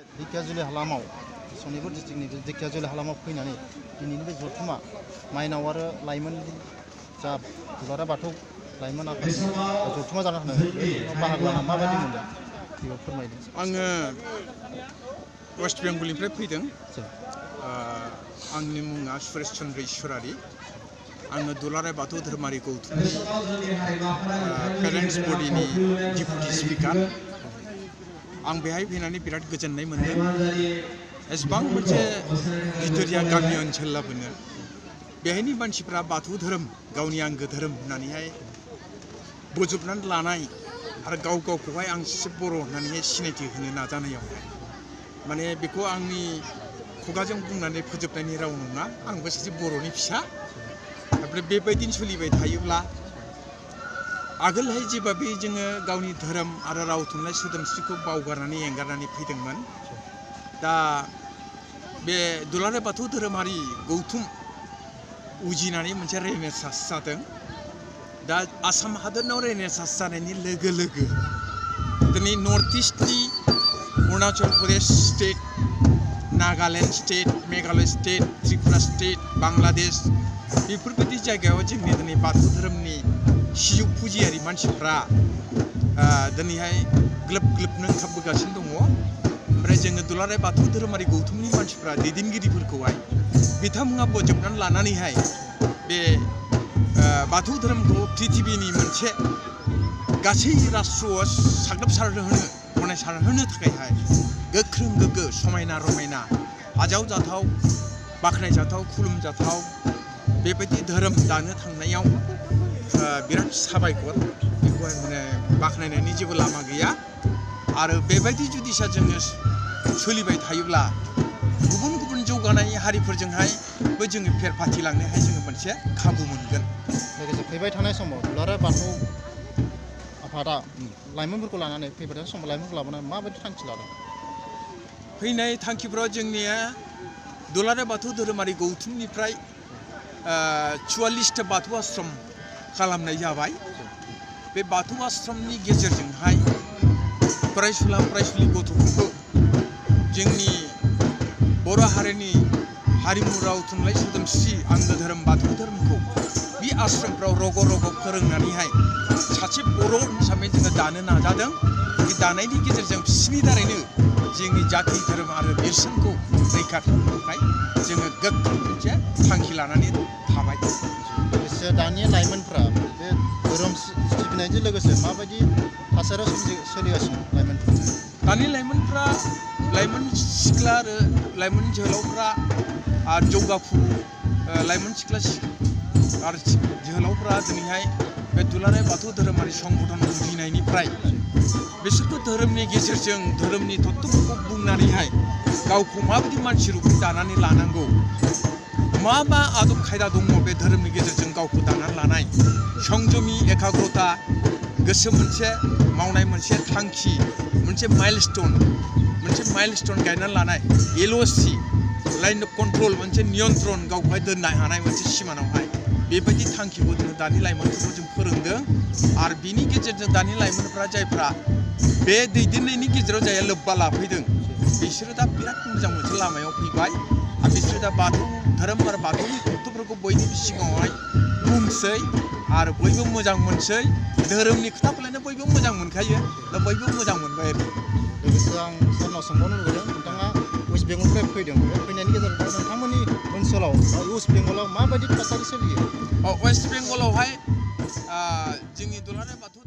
ढेकियाजुलि हालामाव सनितपुर डिस्ट्रिक्टनि ढेकियाजुलि हालामाव फैनानै दिनैनि बे जथुमा माइनाव आरो लाइमोन जा दुलाराय बाथौ लाइमोन आफाद जथुमा जानो थांदों बाहागो लाना माबायदि मोनदों बेखौ फोरमायदों। आङो वेस्ट बेंगलनिफ्राय फैदों। आंनि मुङा सुरेश चन्द्र ईश्वरारी। आङो दुलाराय बाथौ धोरोमारि गौथुमनि पेरेन्टस बडिनि डिपुटि स्पिकार। आं बेहाय फैनानै बिराद गोजोननाय मोन्दों। एसेबां मोनसे भितोरिया गामि ओनसोल लाबोनो बेहायनि मानसिफ्रा बाथौ धोरोम गावनि आंगो धोरोम होननानैहाय बोजबनानै लानाय आरो गाव गावखौहाय आं सासे बर' होननानैहाय सिनायथि होनो नाजानायावहाय माने बेखौ आंनि खुगाजों बुंनानै फोजोबनायनि राव नङा। आंबो सासे बर'नि फिसा। ओमफ्राय बेबायदिनो सोलिबाय थायोब्ला आगोलहाय जेबाबि जोङो गावनि धोरोम आरो राव थुनलाइ सोदोमस्रिखौ बावगारनानै एंगारनानै फैदोंमोन। दा बे दुलाराय बाथौ धोरोमारि गौथुम उजिनानै मोनसे रेनेसान्स जादों। दा आसाम हादोरनाव रेनेसान्स जानायनि लोगो लोगो दिनै नर्थ इस्टनि Arunachal Pradesh state, Nagaland state, Meghalaya state, Tripura state, Bangladesh बेफोरबायदि जायगायाव जोंनि दिनै बाथौ धोरोमनि सिजौ फुजियारि मानसिफ्रा दिनैहाय ग्लोब ग्लोबनो ओंखारबोगासिनो दङ। ओमफ्राय जोङो दुलाराय बाथौ धोरोमारि गौथुमनि मानसिफ्रा दैदेनगिरिफोरखौहाय बिथांमोना बोजबनानै लानानैहाय बे बाथौ धोरोमखौ पृथिबिनि मोनसे गासै राष्ट्रआव साग्लोबसारहोनो गनायसारहोनो थाखायहाय गोख्रों गोग्गो समायना रमायना आजावजाथाव बाख्नायजाथाव खुलुमजाथाव बेबायदि धोरोम दानो थांनायाव बिराद साबायखर। बेखौहाय माने बाख्नायनायनि जेबो लामा गैया। आरो बेबायदि जुदिसा जोङो सोलिबाय थायोब्ला गुबुन गुबुन जौगानाय हारिफोरजोंहायबो जोङो फेर फाथिलांनोहाय जोङो मोनसे खाबु मोनगोन। लोगोसे फैबाय थानाय समाव दुलाराय बाथौ आफादा लाइमोनफोरखौ लानानै फैबाय थानाय समाव लाइमोनफोरखौ लाबोनानै माबायदि थांखि लादों? फैनाय थांखिफ्राव जोंनिया दुलाराय बाथौ धोरोमारि गौथुमनिफ्राय 44टा बाथौ आश्रम खालामनाय जाबाय। बे बाथौ आश्रमनि गेजेरजोंहाय फरायसुला फरायसुलि गथ'फोरखौ जोंनि बर' हारिनि हारिमु राव थुनलाइ सोदोमस्रि आंगो धोरोम बाथौ धोरोमखौ बे आश्रमफ्राव रग' रग' फोरोंनानैहाय सासे बर' हिसाबै जोङो दानो नाजादों। बे दानायनि गेजेरजों बिसोरनि दारैनो जोंनि जाथि धोरोम आरो नेरसोनखौ रैखा खालामनो थाखाय जोङो गोख्रों मोनसे थांखि लानानै थाबाय। लोगोसे दानि लाइमोनफ्रा बे धोरोम सिबिनायजों लोगोसे माबायदि थासारियाव सोलिगासिनो लाइमोनफ्रा? दानि लाइमोनफ्रा लाइमोन सिख्ला आरो लाइमोन जोहोलावफ्रा आरो जौगाफु लाइमोन सिख्ला आरो जोहोलावफ्रा दिनैहाय बे दुलाराय बाथौ धोरोमारि संगठन उजिनायनिफ्राय बिसोरबो धोरोमनि गेजेरजों धोरोमनि तत्वफोरखौ बुंनानैहाय गावखौ माबायदि मानसि रुपै दानानै लानांगौ, मा मा आदब खायदा दङ बे धोरोमनि गेजेरजों गावखौ दानानै लानाय, संजमि एकाग्रता, गोसो मोनसे मावनाय मोनसे थांखि, मोनसे माइलस्टन गायनानै लानाय, LOC लाइन अफ कन्ट्रल मोनसे नियन्त्रण गावखौहाय दोननो हानाय मोनसे सिमानावहाय बेबायदि थांखिखौ जोङो दानि लाइमोनफोरखौ जों फोरोंदों। आरो बिनि गेजेरजों दानि लाइमोनफ्रा जायफ्रा बे दैदेननायनि गेजेराव जायहा लोब्बा लाफैदों बिसोरो दा बिराद मोजां मोनसे लामायाव फैबाय। आरो बिसोरो दा बाथौ धोरोम आरो बाथौनि तत्वफोरखौ बयनिबो सिगाङावहाय बुंसै आरो बयबो मोजां मोनसै। धोरोमनि खोथाखौलायनो बयबो मोजां मोनखायो, दा बयबो मोजां मोनबाय आरो। लोगोसे आं सारनाव सोंबावनो लुगैदों, नोंथाङा वेस्ट बेंगलनिफ्राय फैदों। बे फैनायनि गेजेरजों नोंथांमोननि ओनसोलाव वेस्ट बेंगलाव माबायदि थासारि सोलियो? वेस्ट बेंगलावहाय जोंनि दुलाराय बाथौ